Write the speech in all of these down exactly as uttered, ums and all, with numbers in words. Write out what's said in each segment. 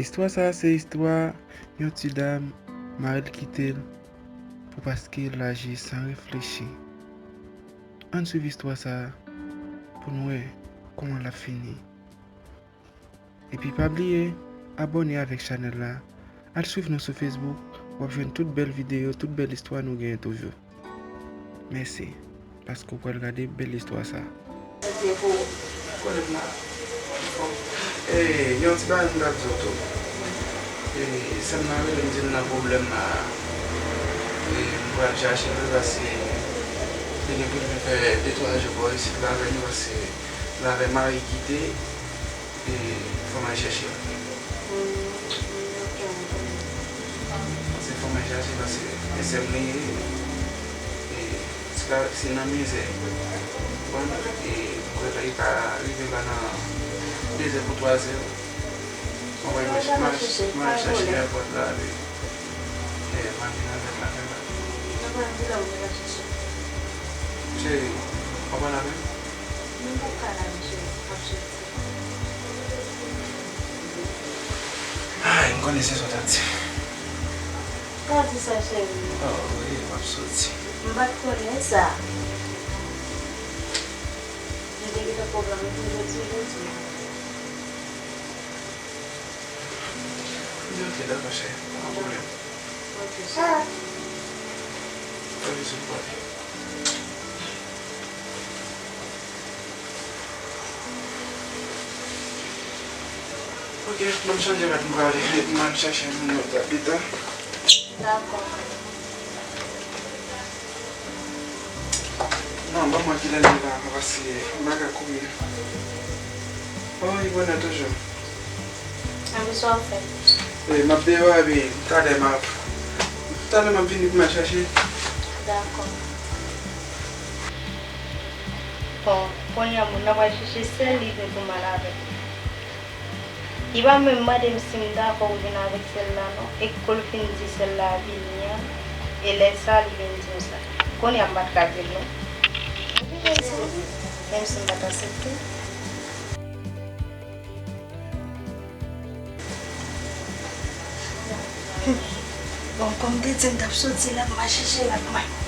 Istwa sa a se istwa yon ti dam, mari l kite l pou paske l aji san reflechi. Ann swiv istwa sa a pou n wè kòman l ap fini. Epi pa bliye abòne avèk chanèl la. Al swiv nou sou Facebook, w ap jwenn tout bèl videyo, tout bèl istwa nou genyen toujou. Mèsi, paske w pral gade bèl istwa sa. Konnen m la. E, yon ti bagay m t ap di w tou. E, sè m nan rele m di m nan pwoblèm la. E, m pral chache l wi, paske li gen pou l vin fè de twa jou bò isit la avè nou, paske l avè mari kite. E, fò m al chèche l. Se fò m al chache paske e sè m li ye. E, si la, si nan mizè, bon, e, m kwè li ka rive la nan de zè pou twa zè. Mwen, mwen, mwen, mwen al chèche èpòt la, e, e, m al vin avèk l avè la. Cheri, w ap pran avè m? Ay, m konnen se sa w t ap di. Pa di sa, cheri. Oh, wi, w ap soti. M pa t konnen sa. M te gentan pwograme pou jodi, jodi. M di, ok, dakò, cheri. Pa gen pwoblèm. Ok, cheri. Pa gen sou pale. Ok, ban m chanje rad m prale, m al chèche moun yo t ap pita. Dakò. Non, ban m wè kilè l ye la, paske m pa ka kouri. Oh, li bonè toujou. Epi sa w ap fè? Wi, m ap deyò, epi talè m ap, talè m ap vini pou m al chèche. Dakò. Bon, kounye a moun nan pral chèche sè l li vin pou m al avè l. Li pa menm mande m si m dakò pou vin avèk sè l la non, e kou l fin di sè l la vini an, e lè sa li vin di m sa. Kounye a m pa t ka di l non. Menm si m pa t aksepte. Bon, kòm m te di m t ap soti la, m al chèche l ak mwen.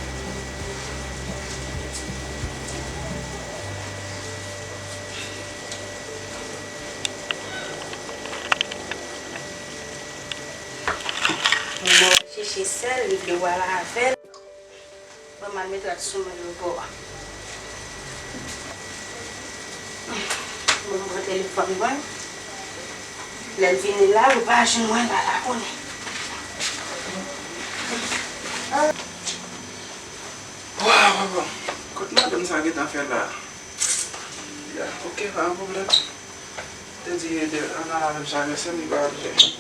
Mwen al chèche sè l, li vle w al avè l. Ban m al met rad sou mwen yo bò. Bon, m pran telefòn mwen. Lè l vini la, ou pa jwenn mwen la, la konnen. Waw, waw, waw. Kot madanm sa gentan fè la? Ya, ok, pa gen pwoblèm. Te di, ann al avè m, chavèse m, li pa oblije.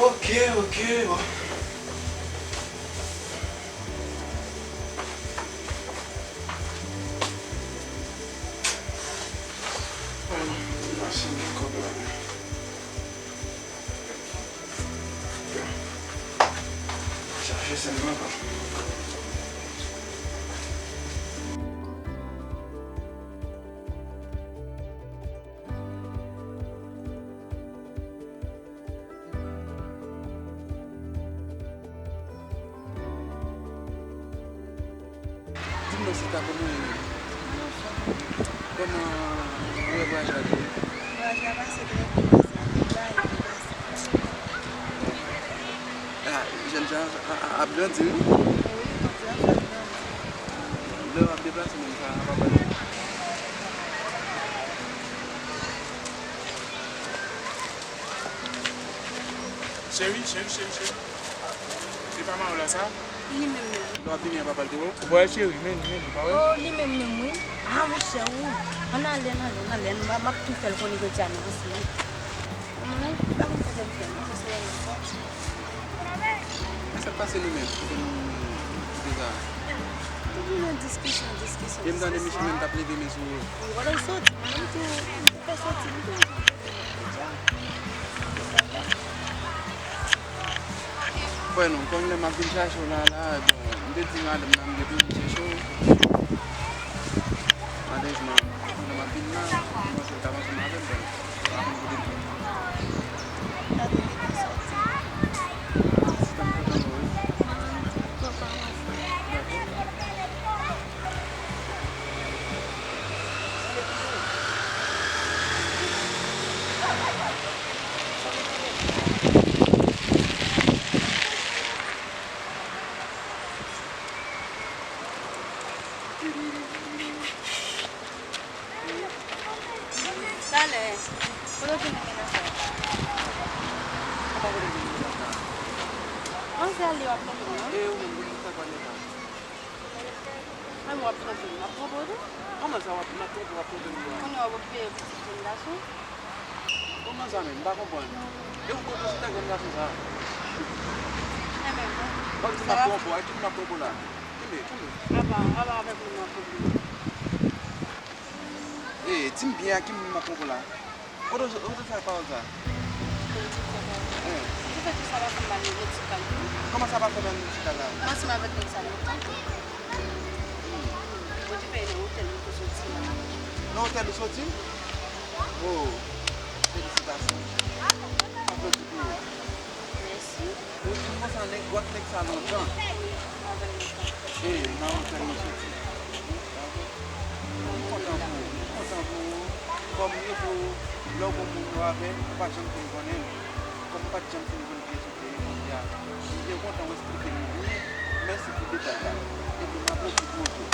Ok, ok, bon. Bon, mache nan kòb la. Chache sèlman, bon. Di m non sista, kòman w ye menm? Kòman ou wè vwayaj la te ye? Vwayaj la pase trè byen, sa, tout bagay byen pase. Ah, jèn jan a, a, ap grandi, wi. Wi, Bondye ap fè l grandi. Lè w ap deplase menm sa, a pa pale. Cheri, cheri, cheri, cheri. Se pa mari w la sa? Li menm menm. Lè w ap vini an, papa l te wè w? Ou pa wè cheri, men, men, ou pa wè? Oh, li menm menm, wi. Ah, monchè, ou. Ann ale, ann ale, ann ale. M, m ap tou fè l konnen jodi a nou ansanm. Mwen pa konn kote m fè, mwen se wè nan pòch. Sa k pase nou menm? Kote nou, kote sa? Toujou nan diskisyon, diskisyon, diskisyon. E m tande Michou menm t ap leve men sou ou. Wi, wè lè w soti, mwen menm tou, m te fè soti, m tou. Frè nou, konn lè m ap vin chache w la, la, bon, m te di madanm nan m gen pou vin chèche w. Malèrezman, konn lè m ap vin la, m panse l t ap ansanm avè m, bon, m pa konn kote l ye. Gade li te soti. Sister, m kontan wè w wi. Kontan wè w, frè. Dakò. Talè, kote w te mennen afè a? Apa kote w te mennen afè a? An, se ale w ap twonpe m nan. E ou menm, pou ki sa w pa nèk la? Menm w ap twonpe m, m ap twonpe w tou? Kòman sa w ap, m ap twonpe w, w ap twonpe m tou a? Kounye a w ap okipe pitit jèn gason? Kòman sa menm? M pa konprann. E ou kontan se ta jèn gason sa? E menm non. Ou di m ap twonpe w, a ki moun m ap twonpe w la? Kenbe, kenbe. Apa, apa avèk moun m ap twonpe w. E, di m byen a ki moun m ap twonpe w la. Kote w, kote w fè pawòl sa? Kote w fè pawòl sa? Hein. Ou fè tout sa pa fè m al medikal tou. Kòman sa pa fè m al medikal la? M ansanm avèk nèg sa lontan. Hmm. Bondye fè e nan otèl nou te soti la. Nan otèl ou soti? Oh, felisitasyon. Aplodi pou ou. Mèsi. Ou di m konsa nèg, w ak nèg sa lontan. Wi, m avè l lontan. E, nan otèl nou soti. M kontan pou ou, m kontan pou ou. Kòm yo di w, lè w gon moun yo avè l, ou pa t janm fin konnen l. Kòm ou pa t janm fin konn kiyès ou te ye, kounye a, m byen kontan w esplike m byen. Mèsi pou detay la. Epi m aplodi pou ou tou.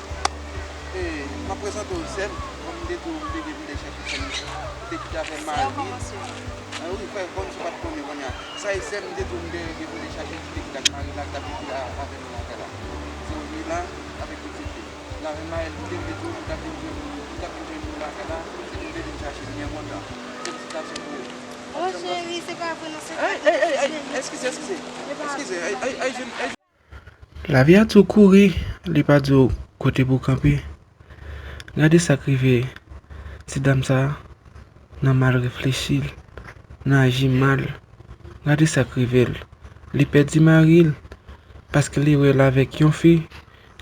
E, m ap prezante w sè m, kòm m te di w, m te gen pou m te chèche sè m, m te kite avè mari l. A wi, frè, kòmsi w pa t konnen kounye a. Sa e sè m, m te di w, m te gen pou m te chache ki te kite ak mari l la, k t ap viv la avè nou lakay la. Se Ornella avèk pitit li. L avè mari l, m te vle di w, m t ap vin jwenn, m t ap vin jwenn nou lakay la, epi m te vin chache l byen kontan. Felisitasyon pou ou. Oh, cheri, se pa vre, non, se pa vre. Ey, ey, ey, ey, eskize, eskize. Eskize, ey, ey, ey, jèn, ey. Lavi a di w kouri, li pa di w kote pou w kanpe. Gade sa k rive ti dam sa a, nan mal reflechi l, nan aji mal. Gade sa k rive l. Li pèdi mari l, paske li wè l avèk yon fi,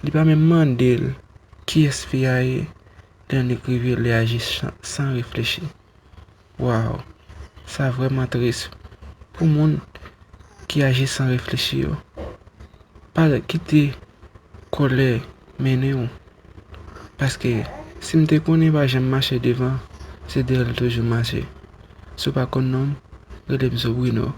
li pa menm mande l kiyès fi a ye, li annik rive, li aji san, san reflechi. Waw, sa vrèman tris pou moun ki aji san reflechi yo. Pa kite kòlè mennen w, paske si m te konnen pa janm mache devan, se dèyè l toujou mache. Si w pa konn non m, rele m Sobrino.